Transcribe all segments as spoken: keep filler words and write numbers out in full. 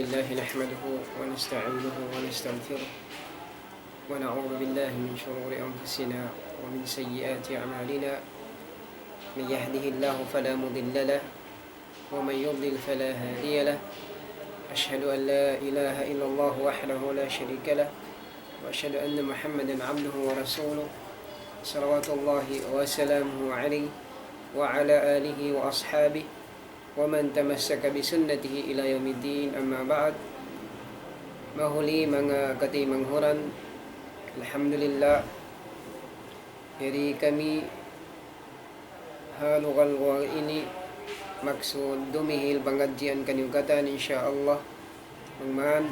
الله نحمده ونستعينه ونستغفره، ونعوذ بالله من شرور أنفسنا ومن سيئات أعمالنا. من يهده الله فلا مضل له، ومن يضلل فلا هادي له. أشهد أن لا إله إلا الله وحده لا شريك له، وأشهد أن محمدا عبده ورسوله، صلوات الله وسلامه عليه وعلى آله وأصحابه ومن تمسك بسنته إلى يوم الدين، أما بعد. Mahuli manga kataymanghuran, alhamdulillah, yari kami ha lugal-lugal ini maksud dumihil pangadjian kaniyu katan, insya Allah. Bang man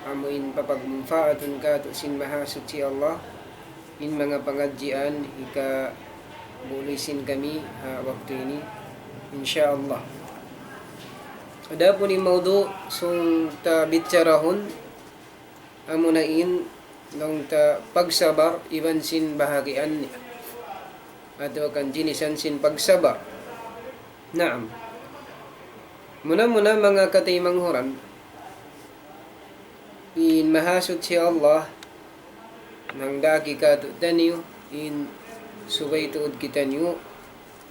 amuin papagmunfaatun katu' sin Mahasuchi Allah in manga pangadjian hikabuluy sin kami ha waktu ini, insya Allah. Adapun in mawdu' sung ta bicharahun, amuna in laung ta pagsabar iban sin bahagian niya atawa kan jinisan sin pagsabar. Naam. Muna-muna manga kataymanghuran, in Mahasuchi Allah nangdaki katu'taniyu in subay tuud kitaniyu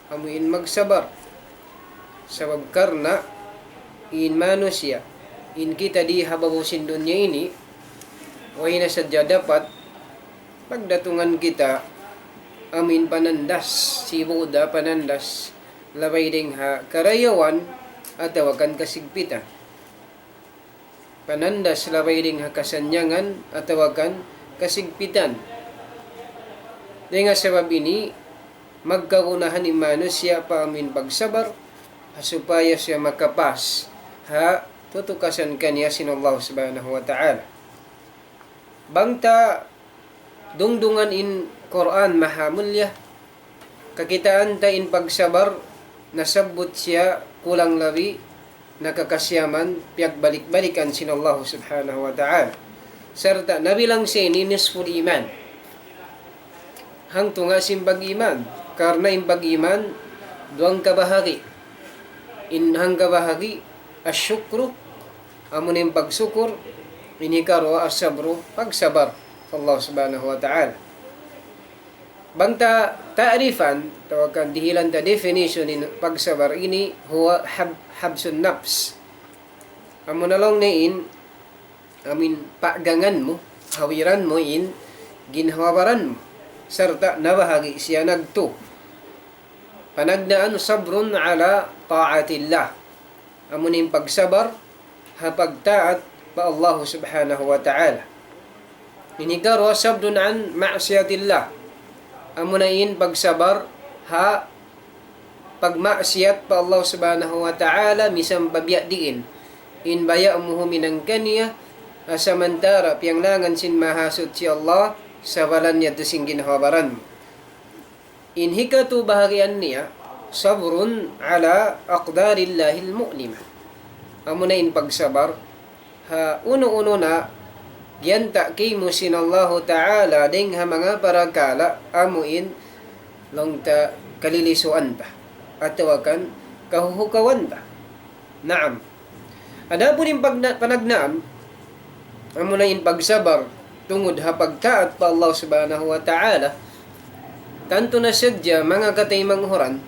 amuin magsabar. Sabab karna' in manusiya', in kita di ha babaw sin dunya ini, way na sadja dapat pagdatungan kita amuin panandas, sibu' da panandas, labay dayng ha karayawan atawa kan kasigpitan. Panandas labay dayng ha kasannyangan atawa kan kasigpitan. Dayng ha sabab ini, magkagunahan in manusiya' pa amuin pagsabar, ha supaya siya makapas ha tutukasan kaniya sin Allah Subhanahu wa Ta'ala. Bang ta dungdungan in Qur'an mahamulliya, kakitaan ta in pagsabar nasabbut siya kulang labi nakakasiyaman piyagbalik-balikan sin Allah Subhanahu wa Ta'ala. Sarta' nabilang siya ini nisful iman. Hangtunga' sin pag-iman. Karna' in pag-iman, duwang kabahagi. In hangkabahagi, asyukru, amuna in pagsukur, in hikaruwa asabru, pagsabar. Allah Subhanahu wa Ta'ala. Bang ta ta'rifan, atawa kan dihilan ta definition in pagsabar ini, huwa hab-, habsun nafs. Amuna laung niya in, amuin paggangan mu, hawiran mu in ginhawa-baran mu. Sarta' nabahagi' siya nagtu. Panagnaan, sabrun ala ta'atillah. Amuna in pagsabar ha pagtaat pa Allah Subhanahu wa Ta'ala. In hikaruwa, sabrun an ma'siyatillah. Amuna in pagsabar ha pagmaksiyat pa Allah Subhanahu wa Ta'ala misan pa biya' diin. In baya' mu huminang kaniya, ha samantara' piyanglangan sin Mahasuchi Allah, sabalan yadtu sin ginhawa-baran mu. In hikatu bahagian niya, sabrun ala aqdarillahil mu'limah. Amuna in pagsabar ha unu-unu na giyanta' kaymu sin Allahu Ta'ala dayng ha manga parakala' amuin laung ta kalilisuan ta atawa kan kahuhukawan ta. Naam. Adapun in pagna-, panagnaan, amuna in pagsabar tungud ha pagtaat pa Allah Subhanahu wa Ta'ala, tantu na sadja manga kataymanghuran,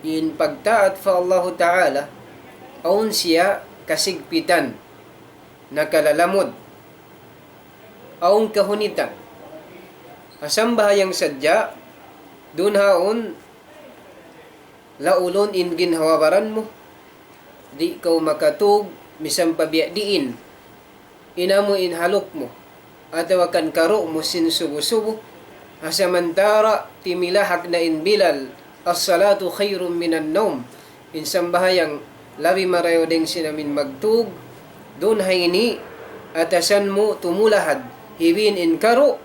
in pagtaat pa Allahu Ta'ala, awn siya kasigpitan, nakalalamud, awn kahunitan. Ha sambahayang sadja, duun ha awn laulun in ginhawa-baran mu, di' kaw makatug, misan pa biya' diin in amu in haluk mu, atawa kan karu' mu sin subu-subu, ha samantara' timilahak na in Bilal, "As-salatu khayrun minan nawm." In sambahayang labi marayaw dayng sin amuin magtug, duun ha ini atasan mu tumulahad, hibin in karu',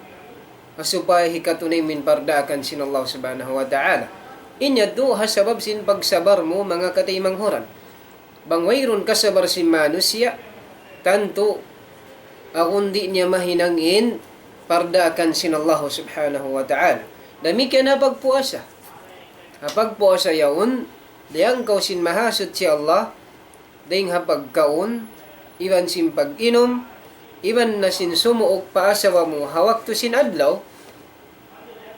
ha supaya hikatunay mu in pardaakan sin Allah Subhanahu wa Ta'ala. In yadtu ha sabab sin pagsabar mu, manga kataymanghuran. Bang wayruun kasabar sin manusiya', tantu awn di' niya mahinang in pardaakan sin Allah Subhanahu wa Ta'ala. Damikkiyan ha pagpuasa. Ha pagpuasa yaun, liyangkaw sin Mahasuchi Allah, dayng ha pagkaun, iban sin pag-inum, iban na sin sumuuk pa asawa mu ha waktu sin adlaw,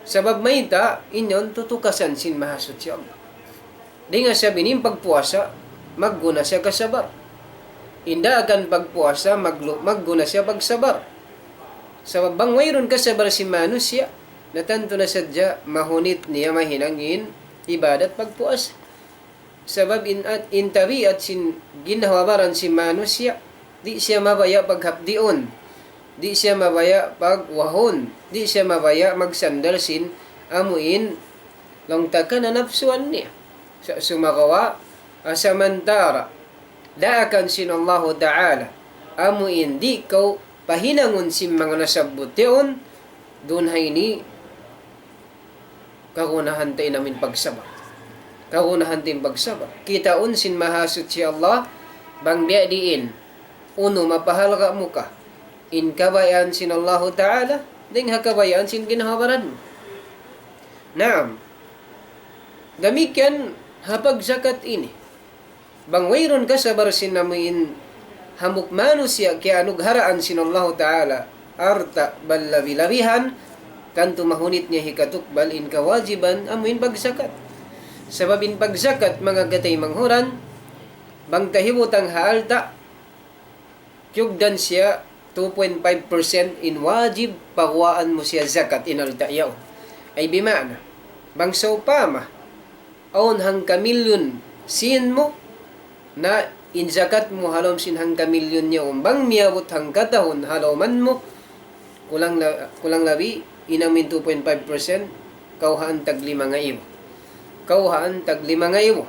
sabab mayta', in yan tutukasan sin Mahasuchi Allah. Dayn ha sabab ini in pagpuasa, magguna siya kasabar. In daakan pagpuasa, maglu-, magguna siya pagsabar. Sabab bang wayruun kasabar sin manusiya', na tantu na sadja mahunit niya mahinang in ibadat pagpuasa. Sabab in, in tabiat sin ginhawa-baran sin manusiya', di' siya mabaya' paghapdiun, di' siya mabaya' pagwahun, di' siya mabaya' magsandal sin amu in laung ta kananapsuan niya. Sa-, sumagawa', ah, samantara', daakan sin Allahu Ta'ala, amu in di' kaw pahinangun sin manga nasabbut yaun, duun ha ini, kagunahan ta in amin pagsabar. Kagunahan ta in pagsabar. Kitaun sin Mahasuchi Allah, bang biya' diin, unu mapahalga' mu ka. In kabayaan sin Allahu Ta'ala, dayn ha kabayaan sin ginhawa-baran mu. Naam. Damikkiyan ha pagzakat ini. Bang wayruun kasabar sin amu in hambuuk manusiya' kiyaanugharaan sin Allahu Ta'ala alta' balabi-labihan, tantu mahunit niya hikatukbal in kawajiban amu in pagzakat. Sabab in pagzakat manga kataymanghuran, bang ta hibutang ha alta', kiyugdan siya two point five percent in wajib paguwaan mu siya zakat in alta' yaun. Ay bima'na, bang sawpama, awn hangka milyun sīn mu, na in zakat mu ha lawm sin hangka milyun yaun, bang miyabut hangka tahun ha lawman mu, kulang la-, kulang labi, in amu in two point five percent, kawhaan tag lima ngaibu. Kawhaan tag lima ngaibu.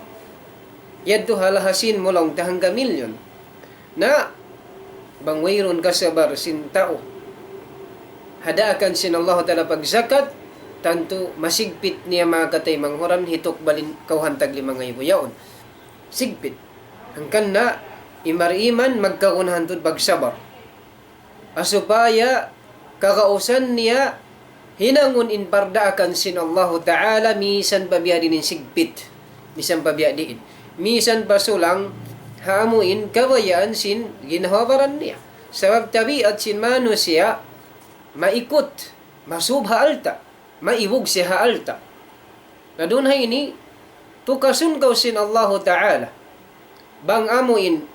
Yadtu ha lahasin mu laung ta hangka milyun. Na, bang wayruun kasabar sin tau ha daakan sin Allahu Ta'ala pagzakat, tantu masigpit niya manga kataymanghuran hitukbal in kawhaan tag lima ngaibu yaun. Sigpit. Hangkan na, in bar-iman magkagunahan tuud pagsabar. Ha supaya kagausan niya hinangun in pardaakan sin Allahu Ta'ala, misan pa biya' diin in sigpit. Misan pa biya' diin. Misan pa sulang ha amu in kabayaan sin ginhawa-baran niya. Sabab tabiat sin manusiya', maikut, masub ha alta', maibug siya ha alta'. Na duun ha ini, tukasun kaw sin Allahu Ta'ala. Bang amu in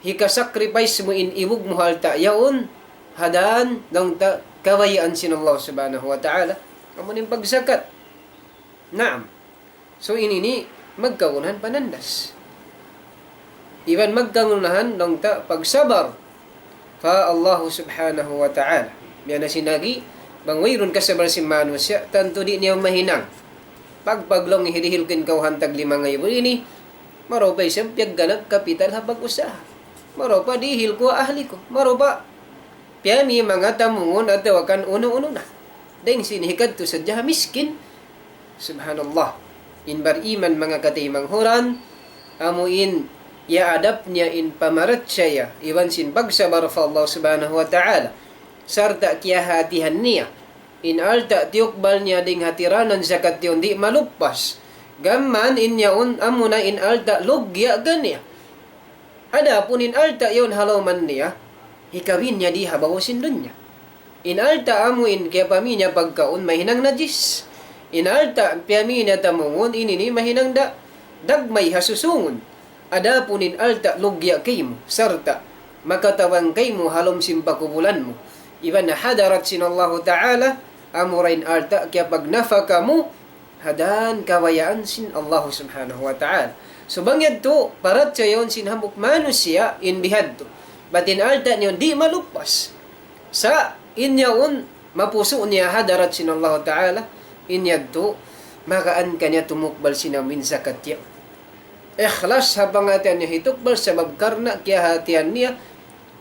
hika-sacrifice mu in ibug mu ha alta' yaun, ha dān laung ta kabayaan sin Allah Subhanahu wa Ta'ala, amu in pagzakat. Naam. So, ini ini magkagunahan panandas. Iban magkagunahan laung ta pagsabar pa Allah Subhanahu wa Ta'ala. Biya' na sin agi, bang wayruun kasabar sin manusiya', tantu di' niya mahinang. Pagpaglaung hidihil ku in kawhaan tag lima ngaibu ini, marupa isab piyagganap kapital ha pag-usaha. Marupa dihil ku ahli ku. Marupa piyami manga tamungun atawa kan unu-unu na. Dayng sin hikadtu sadja ha miskin. Subhanallah. In bar-iman manga kataymanghuran, amu in iyaadap niya in pamarachaya, iban sin pagsabar pa Allah Subhanahu wa Ta'ala. Sarta' kiyahatihan niya. In alta' tiyukbal niya dayng ha tiranan zakat yaun di' maluppas. Gam mayan in yaun amuna in alta' lugya' kaniya. Adapun in alta' yaun ha lawman niya, hikabin niya di ha babaw sin dunya. In alta' amu in kiyapami niya pagkaun mahinang najis. In alta' piyami niya tamungun ini ini mahinang da-, dagmay ha susungun. Adapun in alta' lugya' kaymu, sarta' makatabang kaymu ha lawm sin pakubulan mu. Iban ha hadarat sin Allahu Ta'ala, amura in alta' kiyapagnapaka mu, ha dān kabayaan sin Allah Subhanahu wa Ta'ala. So bang yadtu, parachayahun sin hambuuk manusiya' in bihadtu. Bat in alta' niya di' maluppas. Sa' in yaun mapusu' niya ha hadarat sin Allah Ta'ala, in yadtu, magaan kaniya tumukbal sin amu in zakat yaun. Ikhlas ha pangatayan niya hitukbal sabab karna' kiyahatihan niya,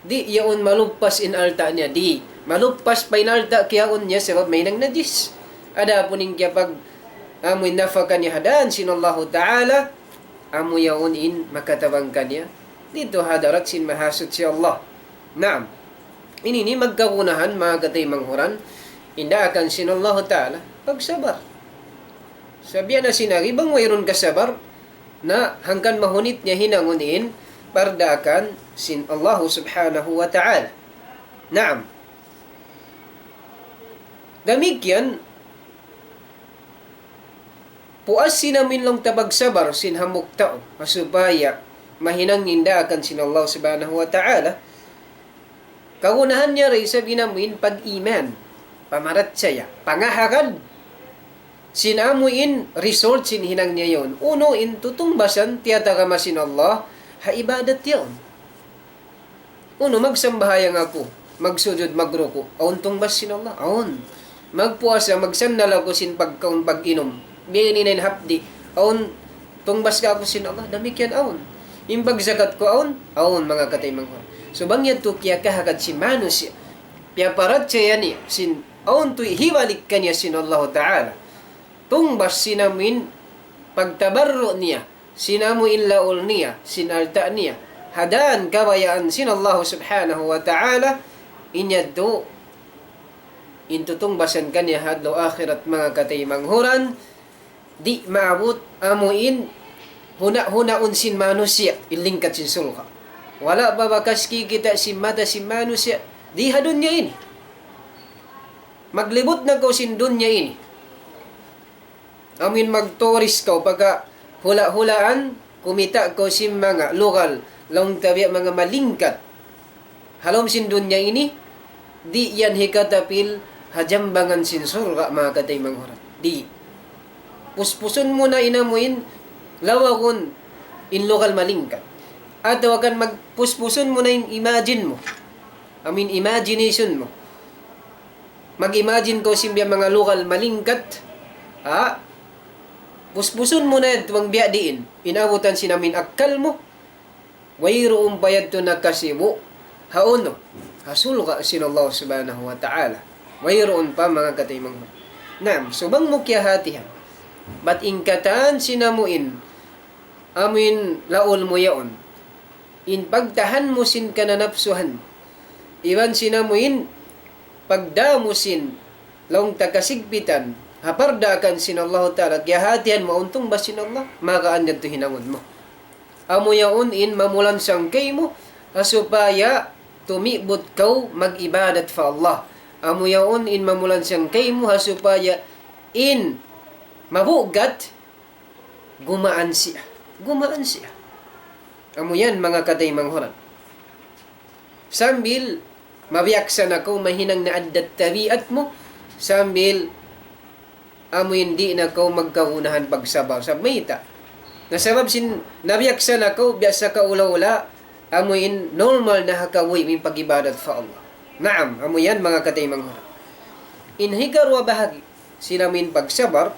di' yaun maluppas in alta' niya, di'. Maluppas pa in alta' kiyaun niya sabab mahinang najis. Adapun in kiyapag-, amu in napaka niya ha dān sin Allahu Ta'ala, amu yaun in makatabang kaniya didtu ha hadarat sin Mahasuchi Allah. Naam. Ini ini magkagunahan manga kataymanghuran, in daakan sin Allahu Ta'ala, pagsabar. Sa' biya' na sin agi bang wayruun kasabar, na hangkan mahunit niya hinangun in pardaakan sin Allah Subhanahu wa Ta'ala. Naam. Damikkiyan, puas sin amuin laung ta pagsabar sin hambuuk tau, ha supaya mahinang in daakan sin Allah Subhanahu wa Ta'ala, kagunahan niya da isab in amuin pag-iman, pamarachaya, pangahagad sin amuin result sin hinang niya yaun. Unu in tutungbasan tiyatagama sin Allah ha ibadat yaun. Unu, magsambahayang aku, magsujud, magruku', awn tungbas sin Allah? Awn. Magpuasa, magsandal aku sin pagkaun, pag-inum, biya' ini na in hapdi', awn tungbas kaku' sin Allah? Damikkiyan awn. In pagzakat ku awn? Awn, manga kataymanghuran. So, bang yadtu kiyakahagad sin manusiya', piyaparachaya niya sin awn tuud hibalik kaniya sin Allahu Ta'ala, tungbas sin amuin pagtabarru' niya, sin amuin laul niya, sin alta' niya, ha dān kabayaan sin Allah Subhanahu wa Ta'ala, in yadtu in tutungbasan kaniya ha adlaw akhirat, manga kataymanghuran, di' maabut amuin huna'-hunaun sin manusiya' in lingkat sin surga'. Wala' pa bakas kikita' sin mata sin manusiya' di ha dunya ini. Maglibut na kaw sin dunya ini. Amuin magturis kaw, pagka hula'-hulaan, kumita' kaw sin manga lugal, laung ta biya' manga malingkat ha lawm sin dunya ini, di' yan hikatapil ha jambangan sin surga', manga kataymanghuran. Di'. Puspusun mu na in amuin lawagun in lugal malingkat. Atawa kan magpuspusun mu na in imagine mu. Amuin imagination mu. Mag-imagine kaw sin biya' manga lugal malingkat, ha? Puspusun mu na yadtu bang biya' diin in abutan sin amuin akkal mu, wayruun pa yadtu nakasibu' ha unu? Ha surga' sin Allah Subhanahu wa Ta'ala. Wayruun pa, manga kataymanghuran. Naam, so bang mu kiyahatihan bat in katan sin amuin, amuin laul mu yaun, in pagtahan mu sin kananapsuhan, iban sin amuin pagdā mu sin laung ta kasigpitan ha pardaakan sin Allahu Ta'ala, kiyahatihan mu awn tungbas sin Allah, magaan yadtu hinangun mu. Amu yaun in mamulansang kaymu ha supaya tumibut kaw mag-ibadat pa Allah. Amu yaun in mamulansang kaymu ha supaya in mabugat gumaan siya. Gumaan siya. Amu yan, manga kataymanghuran. Sambil mabiyaksa na kaw, mahinang na addat tabiat mu, sambil amuin di' na kaw magkagunahan pagsabar. Sabab mayta'? Na sabab sin nabiyaksa na kaw, biyaksa kaw ula-ula, amuin normal na ha kaw in pag-ibadat pa Allah. Naam, amu yan, manga kataymanghuran. In hikaruwa bahagi' sin amuin pagsabar,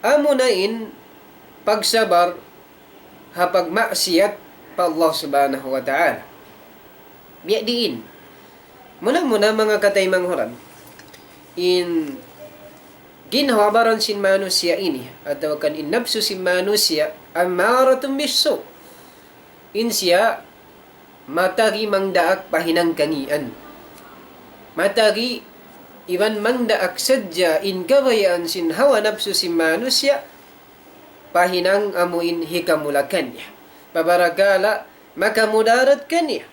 amuna in pagsabar ha pagmaksiyat pa Allah Subhanahu wa Ta'ala. Biya' diin? Muna-muna, manga kataymanghuran, in ginhawa-baran sin manusiya' ini, atawa kan in napsu sin manusiya', أمارة بالسوء. In siya matagi mangdaak pa hinang kangīan. Matagi iban mangdaak sadja in kabayaan sin hawa napsu sin manusiya' pa hinang amuin hikamula kaniya. Pabarakala' makamudarat kaniya.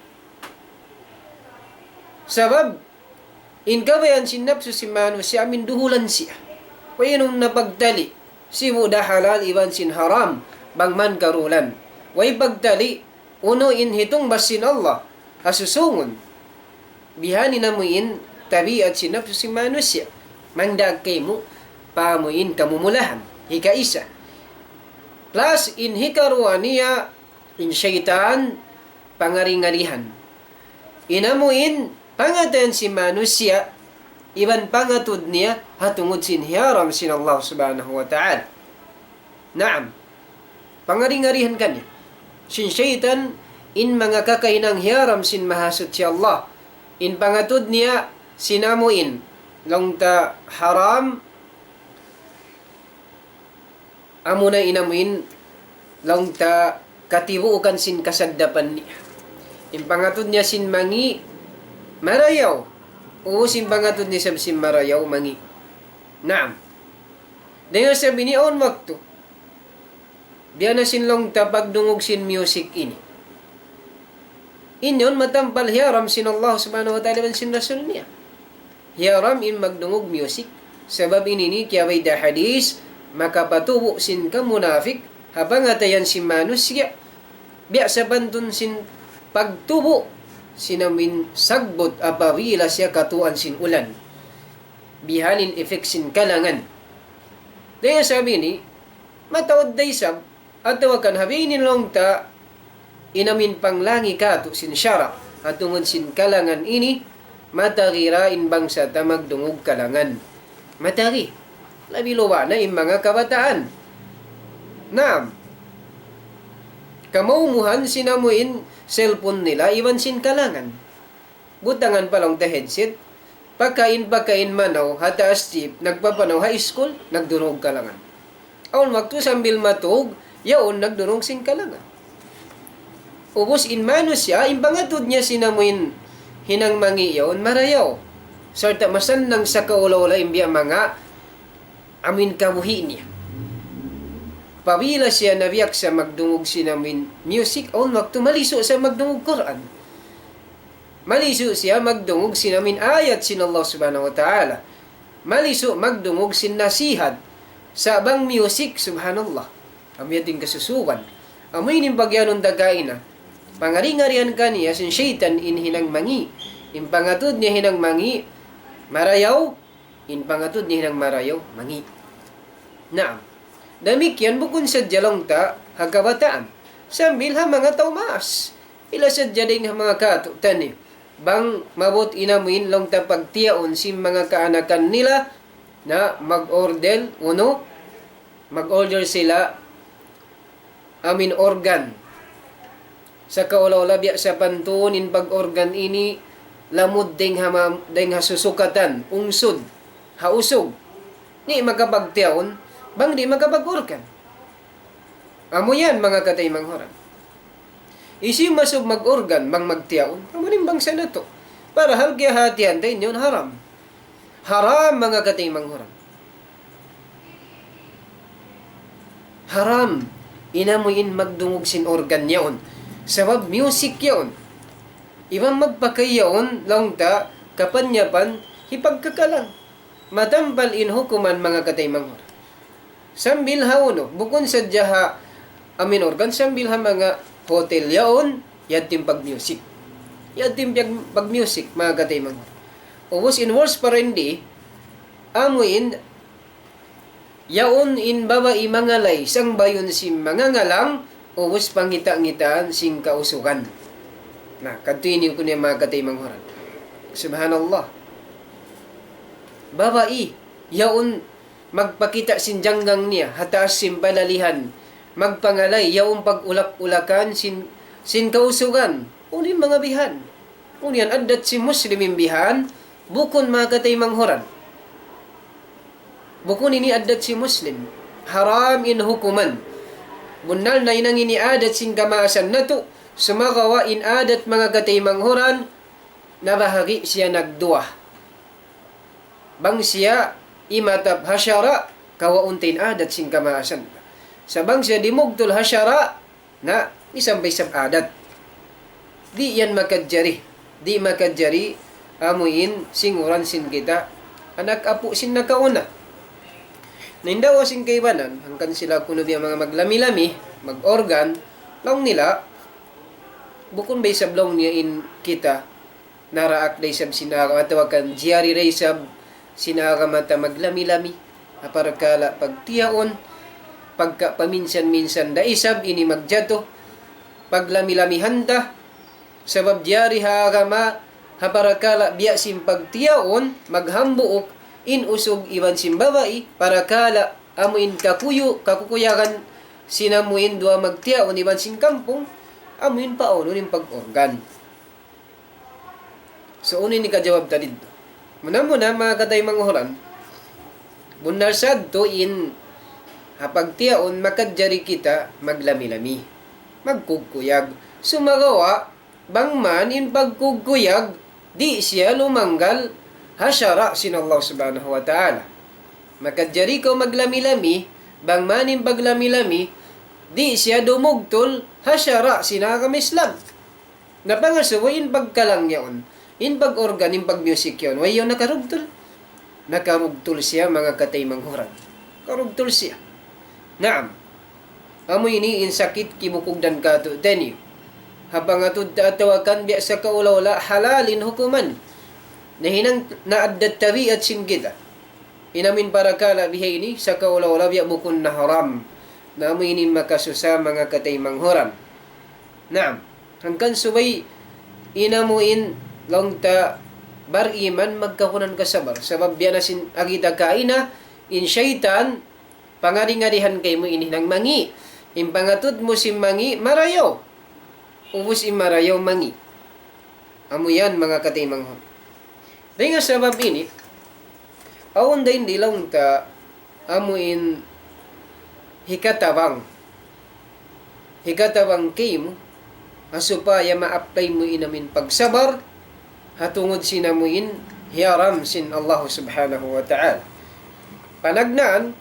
Sabab in kabayaan sin napsu sin manusiya' amuin duhulan siya. Wayruun na pagtali', sibu' da halal iban sin haram, bang man karulan. Way pagtali', unu in hitungbas sin Allah ha susungun. Bihan in amuin tabiat sin napsu sin manusiya'. Mangdaak kaymu pa amuin kamumulahan. Hikaisa. Plus in hikaruwa niya, in saytan, pangari-ngarihan. In amuin pangatayan sin manusiya', iban pangatud niya ha tungud sin hiyaram sin Allah Subhanahu wa Ta'ala. Naam. Pangari-ngarihan kaniya sin saytan in manga kakahinang hiyaram sin Mahasuchi Allah. In pangatud niya sin amuin laung ta haram, amuna in amuin laung ta katibuukan sin kasaddapan niya. In pangatud niya sin mangī', marayaw. Uu, sin pangatud niya isab sin marayaw, mangī'. Naam. Dayn ha sabab ini awn waktu Biya' na sin laung ta pagdungug sin music ini. In yaun matampal hiyaram sin Allah Subhanahu wa Ta'ala iban sin Rasul niya. Hiyaram in magdungug music. Sabab ini ini kiyabayta' hadith, makapatubu' sin kamunafik, ha pangatayan sin manusiya'. Biya' sapantun sin pagtubu', sin amuin sagbut apabila siya katuan sin ulan. Bihan in effect sin kalangan. Dayn ha sabab ini, mataud da isab, atawa kan ha bihaini laung ta, in amuin panglangi katu' sin sara', ha tungud sin kalangan ini, matagi ra in bangsa ta magdungug kalangan. Matagi. Labi luba na in manga kabataan. Naam. Kamaumuhan sin amuin cellphone nila, iban sin kalangan. Butangan pa laung ta headset, pakain-pakain manaw ha taas jeep, nagpapanaw ha iskul, nagdungug kalangan. Awn waktu sambil matug, yaun nagdungug sin kalangan. Ubus in manusiya', in pangatud niya sin amuin hinang mangi' yaun, marayaw. Sarta' masannang sa kaula-ula in biya' manga amuin kabuhi' niya. Apabila siya nabiyaksa magdungug sin amuin music, awn waktu malisu' sa magdungug Qur'an. Malisu' siya magdungug sin amuin ayat sin Allah Subhanahu wa Ta'ala. Malisu' magdungug sin nasihat. Sa' bang music, subhanallah. Amu yan in kasusugan. Amu ini in pagyanun ta kaina. Pangari-ngarian kaniya sin saytan in hinang mangi'. In pangatud niya hinang mangi', marayaw, in pangatud niya hinang marayaw, mangi'. Naam. Damikkiyan bukun sadja laung ta ha kabataan. Sambil ha manga tau maas. Ila sadja dayn ha manga katu' taniyu. Bang maabut in amuin laung ta pagtiyaun sin manga kaanakan nila na mag-order, unu, mag-order sila amuin organ. Sa' kaula-ula biya' sapantun in pag-organ ini lamud dayn ha ma-, dayn ha susukatan, ungsud, ha usug. Di' makapagtiyaun, bang di' makapag-organ. Amu yan, manga kataymanghuran. Hisiyu masub mag-organ, bang magtiyaun? Amu in bangsa natu'. Parahal kiyahatihan ta in yaun haram. Haram, manga kataymanghuran. Haram. In amuin magdungug sin organ yaun. Sabab music yaun. Iban magpakay yaun, laung ta, kapanyapan, hipagkakalang. Matampal in hukuman, manga kataymanghuran. Sambil ha unu, bukun sadja ha amuin organ, sambil ha manga hotel yaun, yadtu in pag-music. Yadtu in pag-, pag-music, manga kataymanghuran. Ubus in worst pa dayn di, amuin yaun in babai mangalay, sangbayun sin manga ngalang, ubus pangita'-ngitaan sin kausugan. Na, kadtu ini kunu' manga kataymanghuran. Subhanallah. Babai, yaun magpakita' sin janggang niya, ha taas sin palalihan, magpangalay, yaun pag-ulak-ulakan sin, sin kausugan. Unu in manga bihan? Unu yan addat sin Muslim in bihan, bukun manga kataymanghuran. Bukun ini addat sin Muslim. Haram in hukuman. Bunnal na in ini addat sin kamaasan natu', sumagawa' in addat manga kataymanghuran, nabahagi' siya nagduwa. Bang siya imatap ha sara', kawaun ta in addat sin kamaasan. Sa' bang siya dimugtul ha sara', na, misan pa isab addat. Di' yan makajari. Di' makajari, amuin, singuran sin kita, anak apu' sin nakauna. Na in dawa sin kaibanan, hangkan sila kunu' biya' manga maglami-lami, mag-organ, laung nila, bukun ba isab laung niya in kita, naraak da isab sin agama, atawa kan jari da isab sin agama ta maglami-lami. Ha parakala' pagtiyaun, pagka paminsan-minsan da isab ini magjatu, paglami-lamihan ta, sabab jari ha agama, ha parakala' biya' sin pagtiyaun, maghambuuk, in usug iban sin babai, parakala' amuin kakuyu-, kakukuyagan sin amuin duwa magtiyaun iban sin kampung, amuin paunun in pag-organ. So, unu in hikajawab ta didtu? Muna-muna, manga kataymanghuran, bunnal sadtu in ha pagtiyaun makajari kita maglami-lami, magkugkuyag. Sumagawa', bang man in pagkugkuyag, di' siya lumanggal ha sara' sin Allah Subhanahu wa Ta'ala. Makajari kaw maglami-lami, bang man in paglami-lami, Di' siya dumugtul ha sara' sin agama Islam. Na pangasubu in pagkalang yaun, in pag-organ, in pag-music yaun, way yaun nakarugtul. Nakarugtul siya, manga kataymanghuran. Karugtul siya. Naam. Amu ini in sakit kibukugdan katu'taniyu. Ha pangatud ta atawa kan biya' sakaula-ula halal in hukuman. Nahinang naaddat tabiat sin kita. In amu in parakala' bihaini sakaula-ula biya' bukun na haram. Na amu ini makasusa manga kataymanghuran. Naam. Hangkan subay in amu in laung ta bariman magkahunan kasabar. Sabab biya' na sin agi ta kaina, in saytan, pangadi-ngadihan kaymu in hinang mangi'. In pangatud mu sin mangi', marayaw. Ubus in marayaw mangi'. Amu yan, manga kataymanghuran. Dayn ha sabab ini, awn dayn di laung ta amu in hikatabang. Hikatabang kaymu, ha supaya ma-apply mu in amu in pagsabar, ha tungud sin amu in hiyaram sin Allah Subhanahu wa Ta'ala. Panagnaan,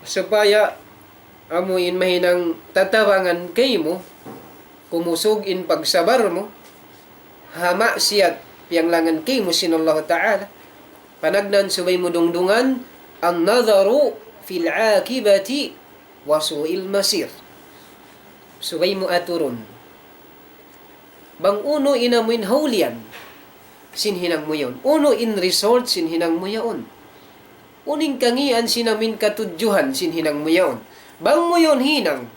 supaya amu in mahinang tatabangan kaymu, kumusug in pagsabar mu, ha maksiyat piyanglangan kaymu sin Allah Ta'ala. Panagnaan subay mu dungdungan, النظر في العاقبة وسوء المصير. Subay mu aturun. Bang unu in amu in hawlian sin hinang mu yaun. Unu in result sin hinang mu yaun. Unu in kangīan sin amu in katudjuhan sin hinang mu yaun. Bang mu yaun hinang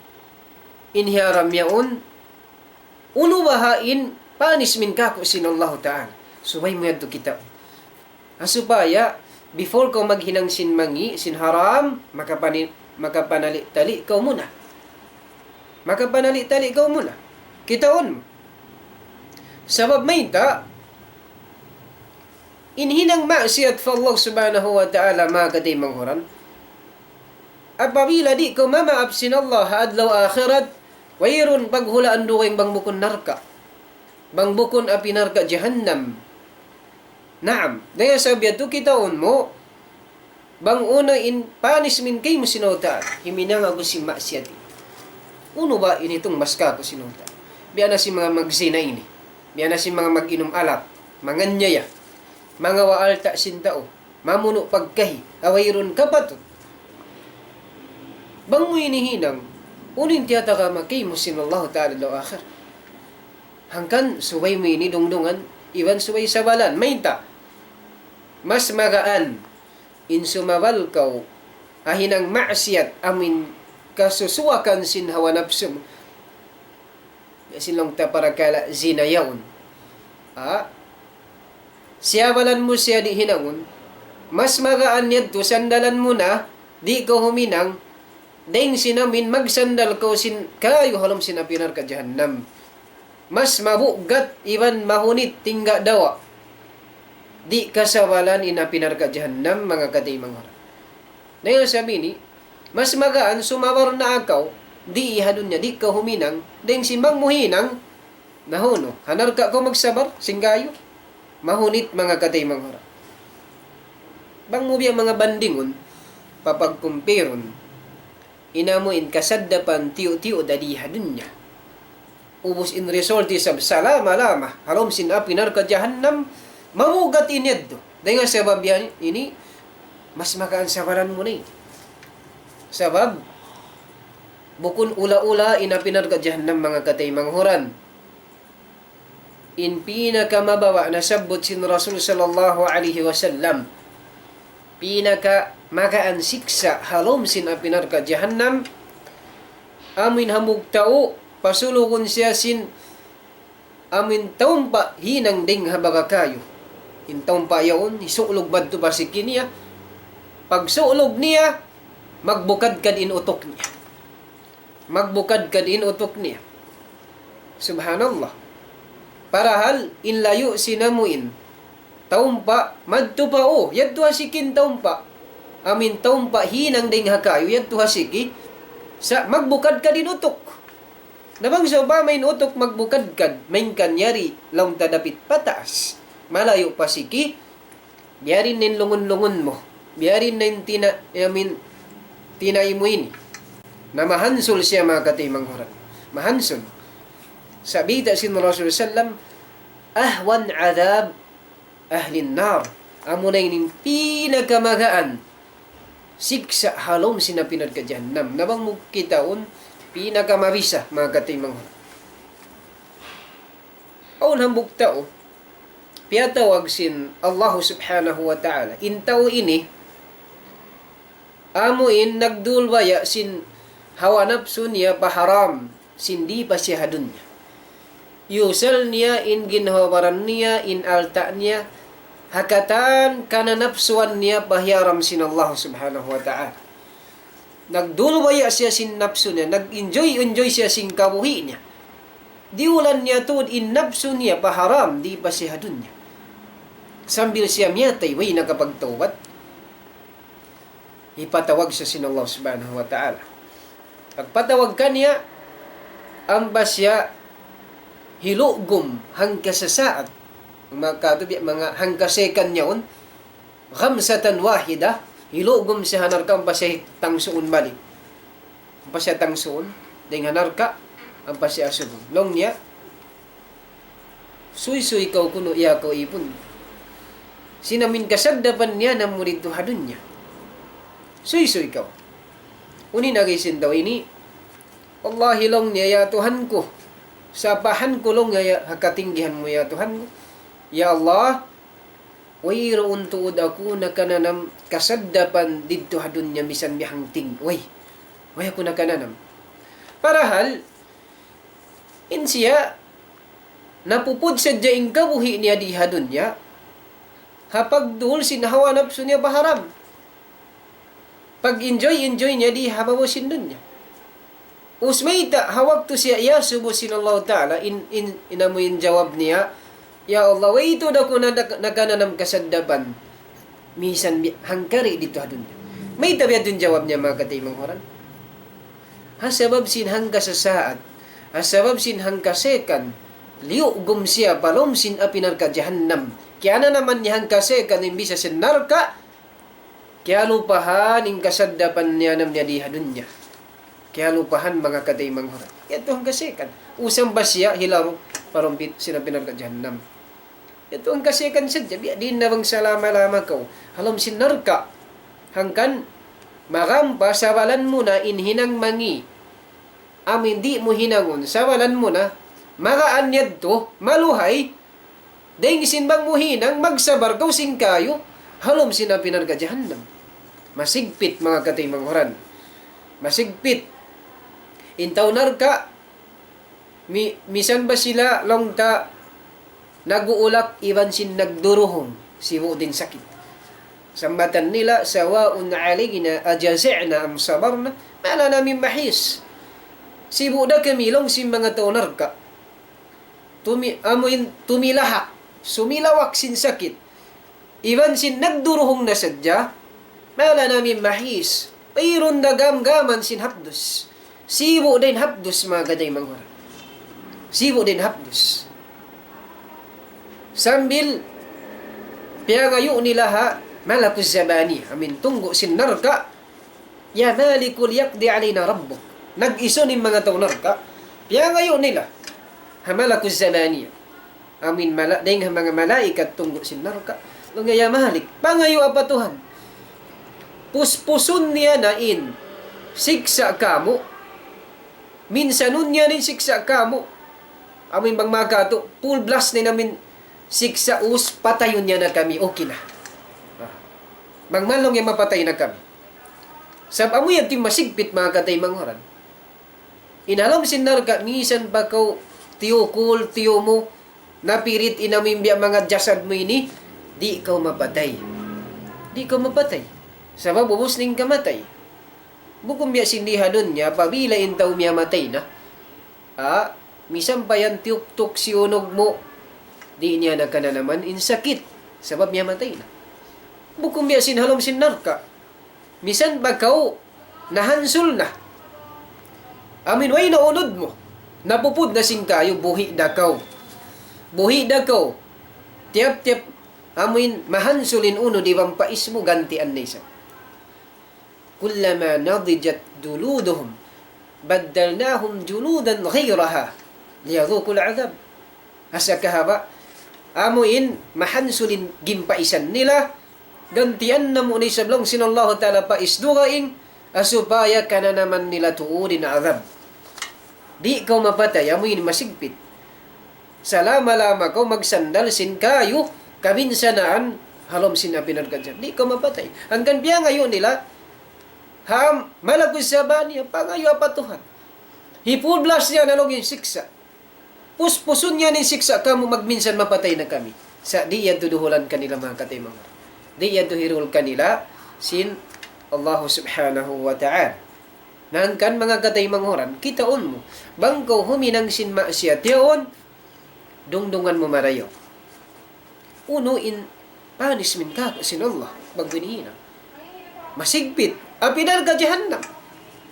in hiyaram yaun, unu baha' in punishment kāku' sin Allahu Ta'ala. Subay mu yadtu kita. Ha supaya, before kaw maghinang sin mangi', sin haram, makapani-, makapanali-tali kaw muna. Makapanali-tali kaw muna. Kitaun mu. Sabab mayta', in hinang maksiyat pa Allah Subhanahu wa Ta'ala, manga kataymanghuran, apabila di' kaw mamaap sin Allah ha adlaw akhirat, wayruun paghulaan dugaing bang bukun narka'. Bang bukun api narka' jahannam. Naam. Dayn ha sabab yadtu kitaun mu, bang unu in punishment kaymu sin Allah Ta'ala, himinang aku sin maksiyat. Unu ba in hitung mas kāku' sin Allah Ta'ala? Biya' na sin manga magzina ini. Biya' na sin manga mag-inum alak. Manganyaya. Mangawa' alta' sin tau. Mamunu' pagkahi, ha wayruun kapatut. Bang mu ini hinang, unu in tiyatagama kaymu sin Allah Ta'ala adlaw akhir. Hangkan subay mu ini dungdungan, iban subay sabalan. Mayta', mas magaan in sumabal kaw ha hinang maksiyat amu in kasusuwakan sin hawa napsu mu. Biya' sin laung ta parakala' zina yaun. Ha? Siyabalan mu siya di' hinangun. Mas magaan yadtu, sandalan mu na, di' kaw huminang, dayn sin amu in magsandal kaw sin kāyu' ha lawm sin api narka' jahannam. Mas mabugat iban mahunit tingga' dawa'. Di' kasabalan in api narka' jahannam, manga kataymanghuran. Dayn ha sabab ini, mas magaan sumabar na kaw, di' ha dunya, di' kaw huminang, dayn sin bang mu hinang, nahunu, ha narka' kaw magsabar, sin kāyu', mahunit manga kataymanghuran. Bang mu biya' manga bandingun, papagkumpirun, in amu in kasaddapan tiyu'-tiyu' da di ha dunya. Ubus in result isab salama-lama, ha lawm sin api narka' jahannam, mabugat in yadtu. Dayn ha sabab yan ini, mas magaan sabaran mu na ini. Sabab, bukun ula-ula in api narka' jahannam manga kataymanghuran. In pinakamabawa' nasabbut sin Rasul sallallahu alayhi wasallam. Pinakamagaan siksa' ha lawm sin api narka' jahannam. Amu in hambuuk tau, pasulugun siya sin amu in taumpa' hinang dayn ha baga kāyu'. In taumpa' yaun, hisu'lug madtu pa siki niya. Pagsu'lug niya, magbukadkad in utuk niya. Magbukadkad in utuk niya. Subhanallah. Parahal in layu' sin amu in taumpa' madtu pa, u, yadtu ha siki in taumpa'. Amu in taumpa' hinang dayn ha kāyu', yadtu ha siki. Sa' magbukadkad in utuk. Na bang sawpama in utuk magbukadkad, malayngkan yari laung ta dapit pataas, malayu' pa siki, biya' diin na in lungun-lungun mu, biya' diin na in tina-, I mean, tinay mu ini. Na mahansul siya, manga kataymanghuran. Mahansul. Sabab bayta' sin Rasul sallam, أهون عذاب أهل النار. Amuna in pinakamaghaan siksa' ha lawm sin api narka' jahannam. Na bang mu kitaun, pinakamabisa, manga kataymanghuran. Awn hambuuk tau, piyatawag sin Allah subhanahu wa ta'ala in tau ini, amu in nagdulbaya' sin hawa napsu niya pa haram, sin di' pa siya ha dunya. Iyusal niya in ginhawa-baran niya, in alta' niya, ha katan kananapsuan niya pa hiyaram sin Allah subhanahu wa ta'ala. Nagdulbaya' siya sin napsu niya, nag-enjoy-enjoy siya sin kabuhi' niya. Diyulan niya tuud in napsu niya pa haram, di' pa siya ha dunya. Sambil siya miyatay, way nakapagtawbat. Hipatawag siya sin Allah subhanahu wa ta'ala. Pagpatawag kaniya, ampa siya hilugum hangka saat. Manga katu' biya' manga hangka second niya yaun, غمسة واحدة, hilugum siya ha narka' ampa siya tangsuun balik. Ampa siya tangsuun, dayn ha narka', ampa siya asubun. Laung niya, suysuy kaw kunu' iya kaw ipun. Sin amin kasagdapan niya namu' didtu ha dunya. Suysuy kaw. Unu in agi sin tau ini, wallahi laung niya, ya Tuhan ku, sapahan ku laung niya, ya, ha katinggihan mu ya Tuhan ku. Ya Allah, wayruun tuud aku nakananam kasagdapan didtu ha dunya misan bihangting. Way, way aku nakananam. Parahal, in siya, napupud sadja in kabuhi' niya di ha dunya, ha pagdul sin hawa napsu niya pa haram. Pag-enjoy-enjoy niya di ha babaw sin dunya. Ubus mayta', ha waktu siya iyasubu sin Allah Ta'ala, in, in, in amu in jawab niya, "Ya Allah, way tuud aku na, na, nakananam kasagdapan misan bi-, hangkari' didtu ha dunya." Mayta' biya' ha yan in jawab niya, manga kataymanghuran? Ha sabab sin hangka saat, ha sabab sin hangka second, liyugum siya pa lawm sin api narka' jahannam. Kiyananaman niya hangka second in bisa sin narka', kiyalupahan in kasagdapan niya namu' niya di ha dunya. Kiyalupahan, manga kataymanghuran. Yadtu hangka second. Ubus ampa siya hilaru' pa lawm sin api narka' jahannam. Yadtu hangka second sadja, biya' diin na bang salama-lama kaw ha lawm sin narka'. Hangkan, magampa sabalan mu na in hinang mangi'. Amu in di' mu hinangun, sabalan mu na, magaan yadtu, maluhay, dayn sin bang mu hinang, magsabar kaw sin kayu, ha lawm sin api narka' jahannam. Masigpit, manga kataymanghuran. Masigpit. In tau narka', mi-, misan ba sila laung ta nag-uulak iban sin nagduruhung, sibu' da in sakit. Sambatan nila, سواء علينا أجزعنا أم صبرنا ما لنا من محيص. Sibu' da kami laung sin manga tau narka'. Tumi-, amu in tumilahak, sumilawak sin sakit. Iban sin nagduruhung na sadja, ما لنا من محيص. Wayruun da gam-gaman sin hapdus. Sibu' da in hapdus, manga kataymanghuran. Sibu' da in hapdus. Sambil piyangayu' nila ha malakuz zabaniya, amu in tunggu' sin narka', يا مالك ليقض علينا ربك. Nag-isun in manga tau narka', piyangayu' nila ha malakuz zabaniya. Amu in mala-, dayn ha manga malaikat tunggu' sin narka'. Laung niya, "Ya Malik, pangayua pa Tuhan. Puspusun niya na in siksa' kamu'. Minsanun niya na in siksa' kamu'. Amu in bang manga katu', full blast na in amu in siksa', ubus patayun niya na kami. Okay na. Ah. Bang man laung niya mapatay na kami." Sabab amu yan in masigpit, manga kataymanghuran. In ha lawm sin narka', misan pa kaw tiyukul, tiyumu, napirit in amu in biya' manga jasad mu ini, di' kaw mapatay. Di' kaw mapatay. Sabab ubus na in kamatay. Bukun biya' sin di ha dunya, apabila in tau miyamatay na, ah, misan pa yan tiyuktuk sin unug mu, di' niya na kananaman in sakit. Sabab miyamatay na. Bukun biya' sin ha lawm sin narka'. Misan pa kaw nahansul na. Amu in way na unud mu. Napupud na sin kayu, buhi' da kaw. Buhi' da kaw. Tiyap-tiyap amu in mahansul in unud iban pais mu, gantian na isab. كلما نضجت جلودهم بدلناهم جلودا غيرها ليذوقوا العذاب. Asa kahaba', amu in mahansul in gimpaisan nila, gantian namu' na isab laung sin Allahu Ta'ala pa isab dugaing, supaya kananaman nila tuud in adhab. Di' kaw mapatay, amu in masigpit. Salama-lama kaw magsandal sin kayu kabinsanaan ha lawm sin api narka' jahannam. Di' kaw mapatay. Hangkan piyangayu' nila, ha malaggu' sabani, pangayu' pa Tuhan. Hipudlas niya na laung in siksa'. Puspusun niya in siksa' kamu, magminsan mapatay na kami. Sa' di' yadtu duhulan kanila, manga kataymanghuran. Di' yadtu hirul kanila sin Allahu Subhanahu wa Ta'ala. Na hangkan, manga kataymanghuran, kitaun mu, bang kaw huminang sin maksiyat yaun, dungdungan mu marayaw. Unu in punishment kātu' sin Allah, bang kaw hinang. Masigpit, api narka' jahannam.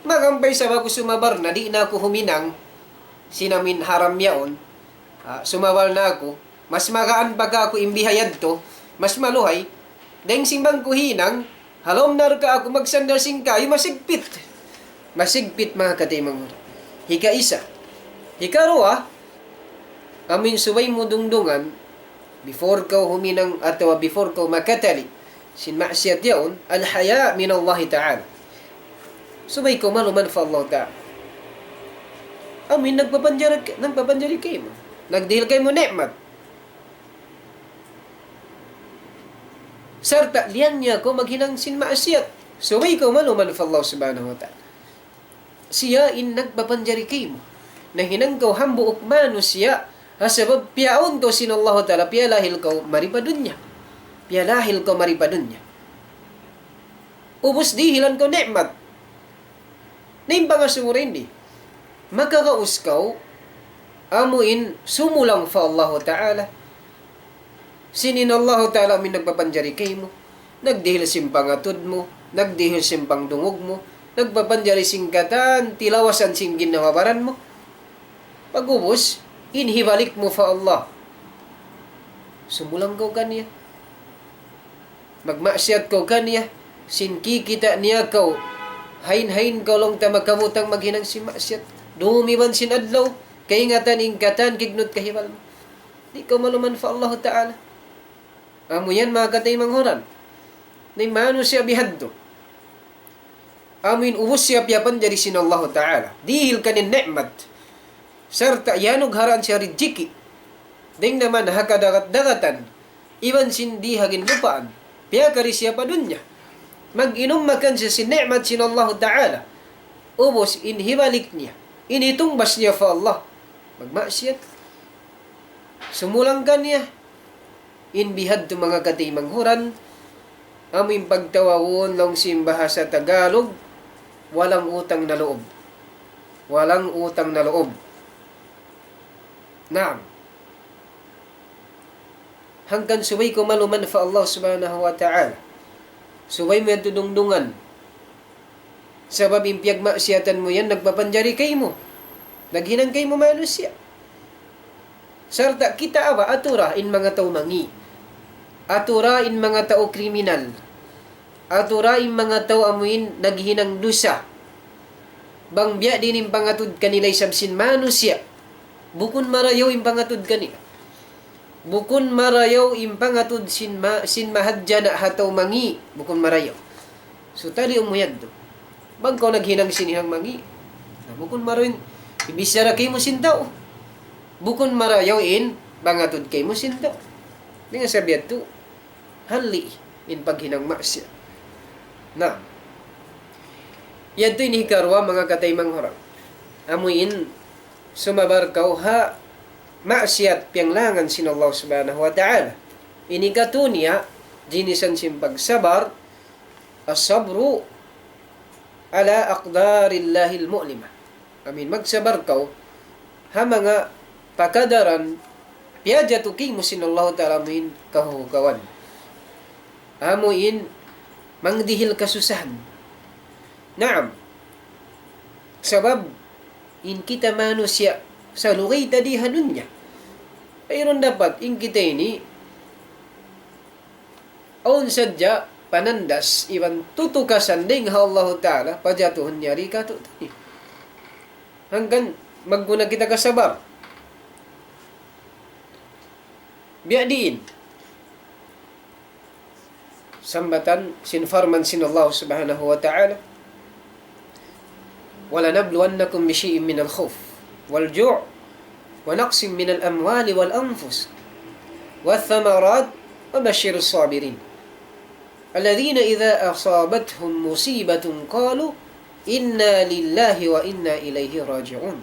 Magampay sa ba aku sumabar na, di' na aku huminang sin amu in haram yaun. Ah, sumabar na aku, mas magaan pa kāku' in biya' yadtu, mas maluhay. Dayng sin bang ku hinang, ha lawm narka' aku magsandal sin kayu, masigpit. Masigpit, manga kataymanghuran. Hikaisa. Hikaruwa, amu in subay mu dungdungan, before kaw huminang atawa before kaw makatali sin maksiyat yaun, الحياء من الله تعالى. Subay kaw maluman pa Allah Ta'ala. Amu in nagpapanjari, nagpapanjari kaymu. Nagdihil kaymu ni'mat. Sarta' liyang niya kaw maghinang sin maksiyat. Subay kaw maluman pa Allah Subhanahu wa Ta'ala. Siya in nagpapanjari kaymu. Nahinang kaw hambuuk manusiya', ha sabab piyaawn kaw sin Allahu Ta'ala, piyalahil kaw mari pa dunya. Piyalahil kaw mari pa dunya. Ubus dihilan kaw ni'mat. Na in pangasubu dayn di, makagaus kaw, amu in sumulang pa Allahu Ta'ala. Sin in Allahu Ta'ala amu in nagpapanjari kaymu. Nagdihil sin pangatud mu, nagdihil sin pangdungug mu, nagpapanjari sin katan tilawasan sin ginhawa-baran mu. Pag'ubus, in hibalik mu pa Allah. Sumulang kaw kaniya. Magmaksiyat kaw kaniya, sin kikita' niya kaw, hain-hain kaw laung ta makabutang maghinang sin maksiyat. Dum iban sin adlaw, kaingatan in katan kignut kahibal mu. Di' kaw maluman pa Allahu Ta'ala. Amu yan, manga kataymanghuran. Na in manusiya' bihadtu. Amu in ubus siya piyapanjari sin Allahu Ta'ala. Dihil kaniya ni'mat. Sarta' iyanugharaan siya rijiki'. Dayng naman ha kadagat-dagatan. Iban sin di ha ginlupaan. Piyakari siya pa dunya. Mag-inum makan siya sin ni'mat sin Allahu Ta'ala. Ubus in hibalik niya. In itungbas niya pa Allah. Magmaksiyat. Sumulang kaniya. In bihadtu, manga kataymanghuran, amu in pagtawagun laung sin bahasa Tagalog, walang utang na loob. Walang utang na loob. Naam. Hangkan subay kaw maluman pa Allah Subhanahu wa Ta'ala. Subay mu yan dungdungan. Sabab in piyagmaksiyatan mu yan, nagpapanjari kaymu. Naghinang kaymu manusiya'. Sarta' kita' ba, atura in manga tau mangi'. Atura in manga tau kriminal. Atura in manga tau amu in naghinang dusa. Bang biya' diin in pangatud kanila isab sin manusiya'. Bukun marayaw in pangatud kanila. Bukun marayaw in pangatud sin ma-, sin mahadjana' ha tau mangi'. Bukun marayaw. So, taliun mu yadtu. Bang kaw naghinang sin hinang mangi'. Na, bukun marayaw in bichara kaymu sin tau. Bukun marayaw in pangatud kaymu sin tau. Dayn ha sabab yadtu, halli' in paghinang maksiyat. Na, yadtu in hikaruwa, manga kataymanghuran. Amu in sumabar kaw ha maksiyat piyanglangan sin Allah Subhanahu wa Ta'ala. In hikatu niya, jinisan sin pagsabar, الصبر على أقدار الله المؤلمة. Amu in magsabar kaw ha manga pakadaran piyajatu kaymu sin Allahu Ta'ala amu in kahugawan. Amu in mangdihil kasusahan. Naam. Sabab in kita manusiya' salugay ta di ha dunya. Wayruun dapat in kita ini awn sadja panandas iban tutukasan dayn ha Allahu Ta'ala, pajatuhun niya di katu'tuni. Hangkan magguna kita kasabar. Biya' diin. Sambatan sin parman sin Allah Subhanahu wa Ta'ala, وَلَنَبْلُوَنَّكُمْ بِشَيْءٍ مِنَ الْخَوْفِ وَالْجُوعِ وَنَقْصٍ مِنَ الْأَمْوَالِ وَالْأَنْفُسِ وَالثَّمَرَاتِ وَبَشِّرِ الصَّابِرِينَ الَّذِينَ إِذَا أَصَابَتْهُمْ مُصِيبَةٌ قَالُوا إِنَّا لِلَّهِ وَإِنَّا إِلَيْهِ رَاجِعُونَ.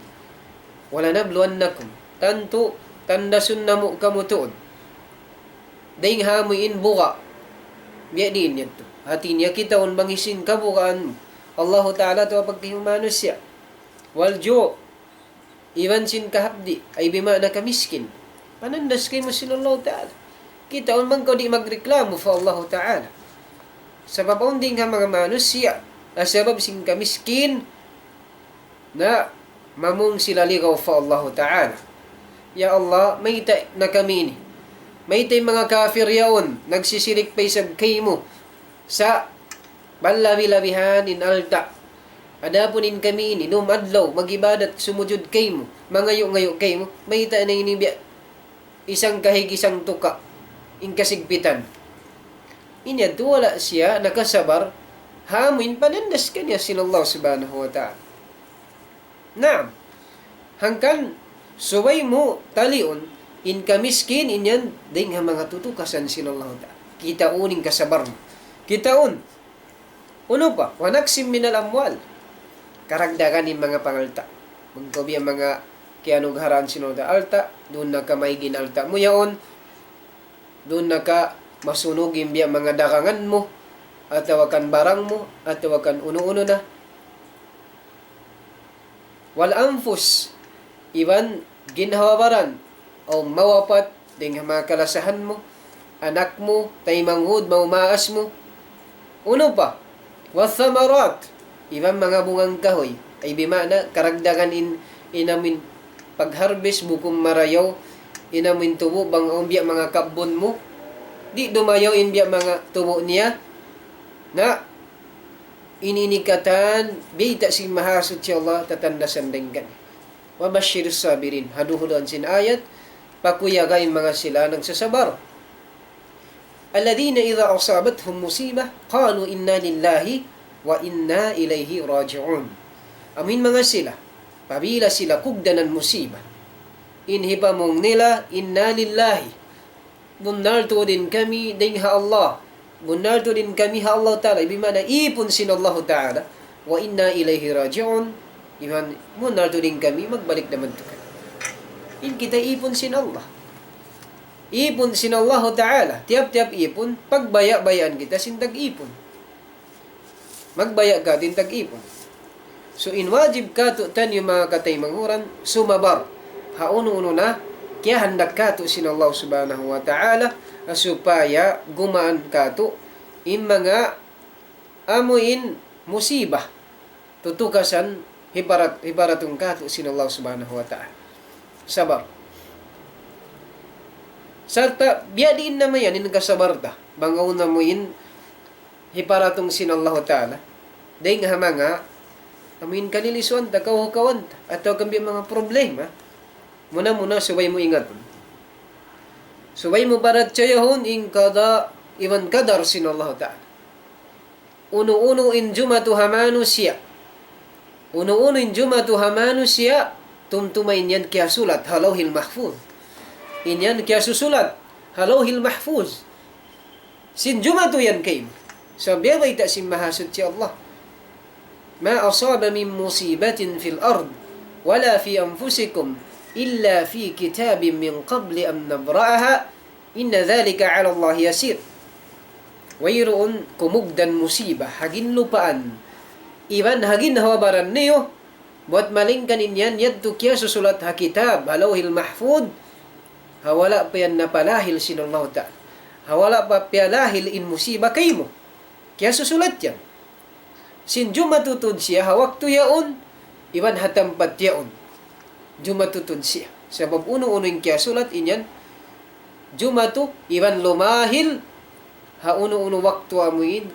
وَلَنَبْلُوَنَّكُمْ. Tantu, tandasun namu' kamu tuud. Dayng ha amu in buga'. Biya' diin yadtu. Hati niya kitaun bang hisiyu in kabugaan mu. Allahu Ta'ala atawa pagkahi mu manusiya'. وَالْجُوعِ. Iban sin kahapdi'. Ay bima'na kamiskin. Panandas kaymu sin Allahu Ta'ala. Kitaun bang kaw di' magreklamu pa Allahu Ta'ala. Sabab awn dayng ha manga manusiya'. Ah, sabab sin kamiskin. Na mamung sila ligaw pa Allahu Ta'ala. Ya Allah, mayta' na kami ini. Mayta' in manga kafir yaun, nagsisirik pa isab kaymu sa' panlabi-labihan in alta'. Adapun in kami ini, dum adlaw, mag-ibadat, sumujud kaymu, mangayu'-ngayu' kaymu, mayta' na ini biya' isang kahig isang tuka, in kasigpitan. Ini yadtu wala' siya nakasabar, ha amu in panandas kaniya sin Allah Subhanahu wa Ta'ala. Naam. Hangkan, subay mu taliun, in kamiskin, in yan, dayng ha manga tutukasan sin Allah Ta'ala. Kitaun in kasabar mu. Kitaun. Unu pa? وَنَقْصٍ مِنَ الْأَمْوَالِ. Karagdagan in manga pangalta'. Bang kaw biya' manga kiyanugharaan sin Allah alta', duun na ka maig in alta' mu yaun, duun na ka masunug in biya' manga dagangan mu, atawa kan barang mu, atawa kan unu-unu na. وَالْأَنْفُسِ, iban ginhawa-baran, aw mawapat, dayng ha manga kalasahan mu, anak mu, taymanghud, maumaas mu. Unu pa? وَالثَّمَرَاتِ, iban manga bungang kahuy. Ay bima'na, karagdagan in, in amuin pag-harvest bukun marayaw, in amuin tubu', bang awn biya' manga kabbun mu, di' dumayaw in biya' manga tubu' niya. Na, ini ini katan, bayta' sin Mahasuchi Allah, tatandasan dayng kan. وَبَشِّرِ الصَّابِرِينَ. Ha duhuluan sin ayat, pakuyaga in manga sila nagsasabar. الَّذِينَ إِذَا أَصَابَتْهُمْ مُصِيبَةٌ قَالُوا إِنَّا لِلَّهِ وَإِنَّا إِلَيْهِ رَاجِعُونَ. Amuin manga sila, apabila sila kugdanan musiba, in hipamung nila, إِنَّا لِلَّهِ. Bunnal tuud in kami dayng ha Allah. Bunnal tuud in kami ha Allah Ta'ala. Bima'na ipun sin Allah Ta'ala. وَإِنَّا إِلَيْهِ رَاجِعُونَ. Iban bunnal tuud in kami magbalik naman tu kan. In kita ipun sin Allah. Ipun sin Allah Ta'ala. Tiyap-tiyap ipun, pagbaya'-bayaan kita sin tag-ipun. Magbaya' katu' in tag-ipun. So, in wajib katu'taniyu manga kataymanghuran, sumabar. Ha unu-unu na, kiyahandak katu' sin Allah Subhanahu wa Ta'ala, supaya gumaan katu', in manga amuin musiba, tutukasan hibarat, hibaratun katu' sin Allah Subhanahu wa Ta'ala. Sabar. Sarta', biya' diin na mayan in kasabar ta. Bang awn amuin hiparatung sin Allahu Ta'ala. Dayng ha manga, amuin kalilisuan ta, kahukawan ta, atawa kan biya' manga problema. Muna-muna subay mu ingatun. Subay mu parachayahun in qada iban qadar sin Allahu Ta'ala. Unu-unu in jumatu ha manusiya'. Unu-unu in jumatu ha manusiya', tumtuma in yan kiyasulat ha Lawhil Mahfuz. In yan kiyasusulat ha Lawhil Mahfuz. Sin jumatu yan kaymu. Sa' biya' bayta' sin Mahasuchi Allah. مَا أَصَابَ مِن مُّصِيبَةٍ فِي الْأَرْضِ وَلَا فِي أَنفُسِكُمْ إِلَّا فِي كِتَابٍ مِّن قَبْلِ أَن نَّبْرَأَهَا إِنَّ ذَٰلِكَ عَلَى اللَّهِ يَسِيرٌ. Wayruun kumugdan musiba, ha ginlupaan, iban ha ginhawa-baran niyu, buwat malayngkan in yan yadtu kiyasusulat ha kitab, ha Lawhil Mahfuz, ha wala' pa yan napalahil sin Allahu Ta'ala. Ha wala' pa piyalahil in musiba kaymu. Kiyasusulat yan. Sin jumatu tuud siya ha waktu yaun, iban ha tampat yaun. Jumatu tuud siya. Sabab unu-unu in kiyasulat in yan, jumatu, iban lumahil, ha unu-unu waktu amuin,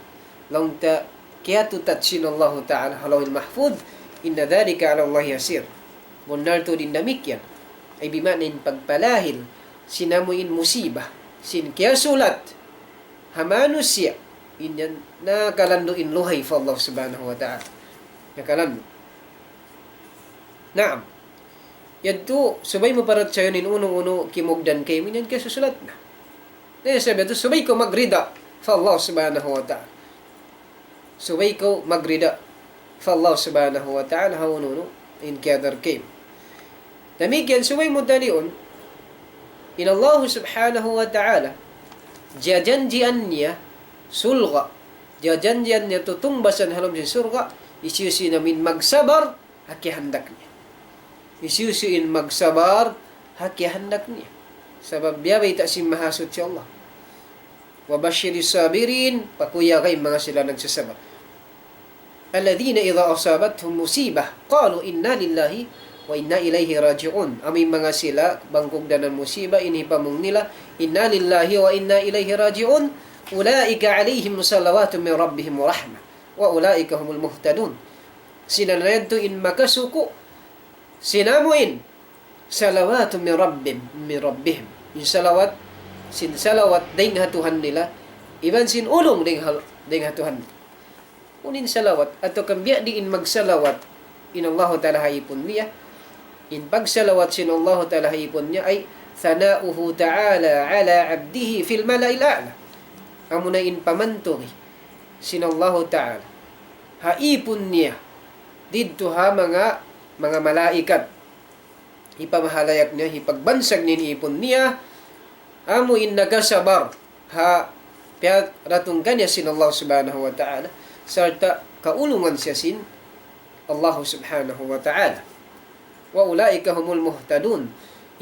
laung ta kiyatutat sin Allahu Ta'ala, ha Lawhil Mahfuz, إِنَّ ذَٰلِكَ عَلَى اللَّهِ يَسِيرٌ. Bunnal tuud in damikkiyan. Ay bima'na in pagpalahil sin amu in musibah, sin kiyasulat ha manusiya', in yan nakalandu' in luhay pa Allah Subhanahu wa Ta'ala. Nakalandu'. Naam. Yadtu, subay mu parachayun in unu-unu kimugdan kaymu, in yan kiyasusulat na. Na, sabab yadtu, subay kaw magrida pa Allah Subhanahu wa Ta'ala. Subay kaw magrida pa Allah Subhanahu wa Ta'ala ha unu-unu in kiyadar kaymu. Damikkiyan subay mu taliun, in Allah Subhanahu wa Ta'ala, jiyajanjian niya surga', jiyajanjian niya tutungbasan ha lawm sin surga', hisiyu-siyu in amu in magsabar ha kiyahandak niya. Hisiyu-siyu in magsabar ha kiyahandak niya. Sabab biya' bayta' sin Mahasuchi Allah. وبشر الصابرين, pakuyagay in manga sila nagsasabar. الذين إذا أصابتهم مصيبة قالوا إنا لله وإنا إليه راجعون. Amu in manga sila, bang kugdanan musibah, in hipamung nila, إنا لله وإنا إليه راجعون. أولئك عليهم صلوات من ربهم ورحمة وأولئك هم المهتدون. Sila na yadtu in makasuku', sin amu in, صلوات من ربهم، من ربهم. In salawat, sin salawat dayn ha Tuhan nila, iban sin ulung dayn ha, dayn ha Tuhan. Unu in salawat, atawa kan biya' diin magsalawat in Allahu Ta'ala ha ipun niya. In pagsalawat sin Allahu Ta'ala ha ipun niya ay ثناؤه تعالى على عبده في الملأ الأعلى. Amuna in pamanturi sin Allahu Ta'ala ha ipun niya didtu ha manga, manga malaikat. Hipamahalayak niya, hipagbansag niya in ipun niya, amu in nakasabar ha piyaratun kaniya sin Allah Subhanahu wa Ta'ala, sarta' kaulungan siya sin Allah Subhanahu wa Ta'ala. وأولئك هم المهتدون.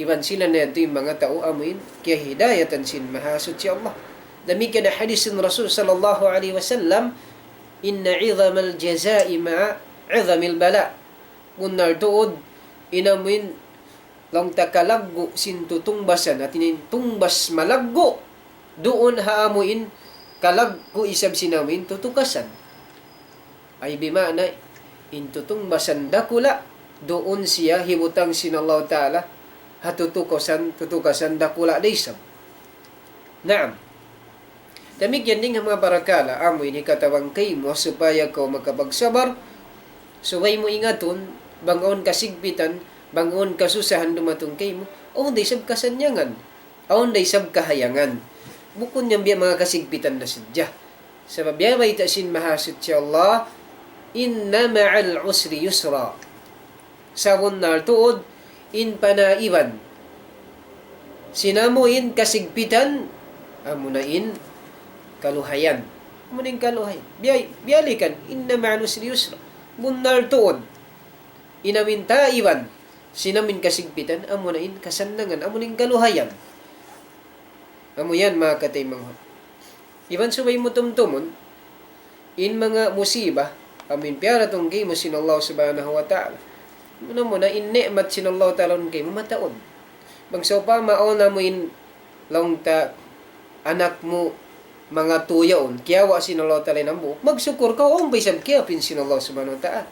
Iban sila na yadtu in manga tau amu in kiyahidayatan sin Mahasuchi Allah. Damikkiyan in hadis sin Rasul sallallahu alayhi wasallam, إن عظم الجزاء مع عظم البلاء. Bunnal tuud, in amu in laung ta kalaggu' sin tutungbasan, hati niya in tungbas malaggu', duun ha amu in kalaggu' isab sin amu in tutukasan. Ay bima'na, in tutungbasan dakula', duun siya hibutang sin Allah Ta'ala ha tutukasan, tutukasan dakula' da isab. Naam. Damikkiyan dayn ha manga parakala', amu in hikatabang kaymu, supaya kaw makapagsabar, subay mu ingatun, bang awn kasigpitan, bang awn kasusahan dumatung kaymu, awn da isab kasannyangan, awn da isab kahayangan. Bukun yan biya' manga kasigpitan da sadja. Sabab biya' bayta' sin Mahasuchi Allah, إن مع العسر يسرا. Sabunnal tuud, in panaiban sin amu in kasigpitan, amuna in kaluhayan. Amuna in kaluhayan. Biya', biyalikan, إن مع العسر يسرا. Bunnal tuud, in amu in taiban sin amu in kasigpitan, amuna in kasannangan, amuna in kaluhayan. Amu yan, manga kataymanghuran. Iban subay mu tumtumun, in manga musibah, amu in piyaratun kaymu sin Allah Subhanahu wa Ta'ala. Muna-muna, in ni'mat sin Allah Ta'ala kaymu mataud. Bang sawpama awn amu in laung ta anak mu manga tuyaun, kiyawa' sin Allah Ta'ala in hambuuk, magsukur kaw, awn pa isab kiyapin sin Allah Subhanahu wa Ta'ala.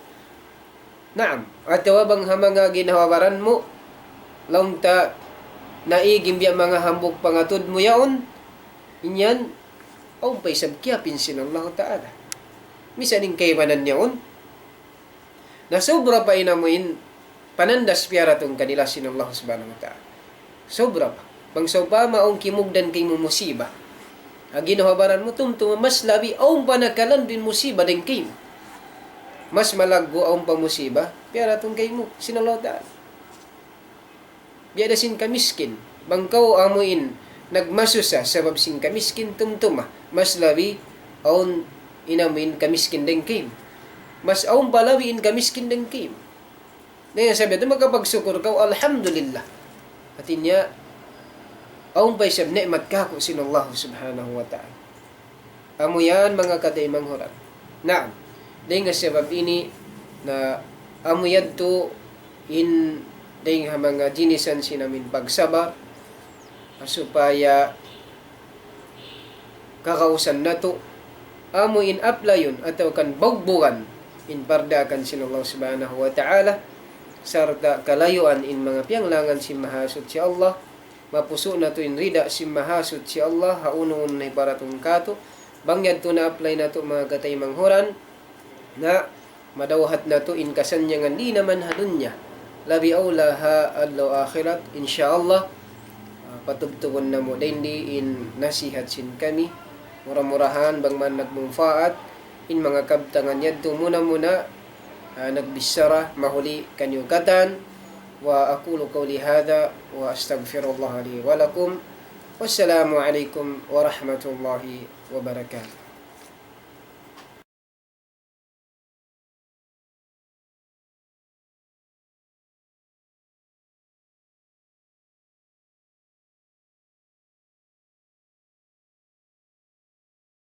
Naam. Atawa bang ha manga ginhawa-baran mu, laung ta naig in biya' manga hambuuk pangatud mu yaun, in yan, awn pa isab kiyapin sin Allah Ta'ala. Misan in kaibanan yaun, na sobra pa in amu in panandas piyaratun kanila sin Allah Subhanahu wa Ta'ala. Sobra pa. Bang sawpama awn kimugdan kaymu musibah ha ginhawa-baran mu, tumtuma mas labi awn pa nakalandu' in musibah dayn kaymu. Mas malaggu' awn pa musibah piyaratun kaymu sin Allah Ta'ala. Biya' da sin kamiskin. Bang kaw amu in nagmasusa sabab sin kamiskin, tumtuma mas labi awn in amu in kamiskin dayn kaymu. Mas awn pa labi in kamiskin dayn kaymu. Na yan sabab yadtu makapagsukur kaw, alhamdulillah. Hati niya, awn pa isab ni'mat kāku' sin Allah Subhanahu wa Ta'ala. Amu yan, manga kataymanghuran. Naam. Dayn ha sabab ini, na amu yadtu in dayn ha manga jinisan sin amu in pagsabar, supaya kagausan natu', amu in apply-un atawa kan bugbugan in pardaakan sin Allah Subhanahu wa Ta'ala. sarta' kalayuan in manga piyanglangan sin Mahasuchi Allah, mapusu' natu' in rida sin Mahasuchi Allah, ha unu-unu na hiparatun katu', bang yadtu na-apply natu' manga kataymanghuran, na madawhat natu' in kasannyangan di' naman ha dunya. Labi awla ha adlaw akhirat, insya Allah, ah, patubtubun namu' dayn di in nasihat sin kami. Mura-murahan bang man nagmunpaat, in manga kabtangan yadtu muna-muna, ah, nagbichara mahuli kaniyu katan. وأقول قولي هذا وأستغفر الله لي ولكم. والسلام عليكم ورحمة الله وبركاته.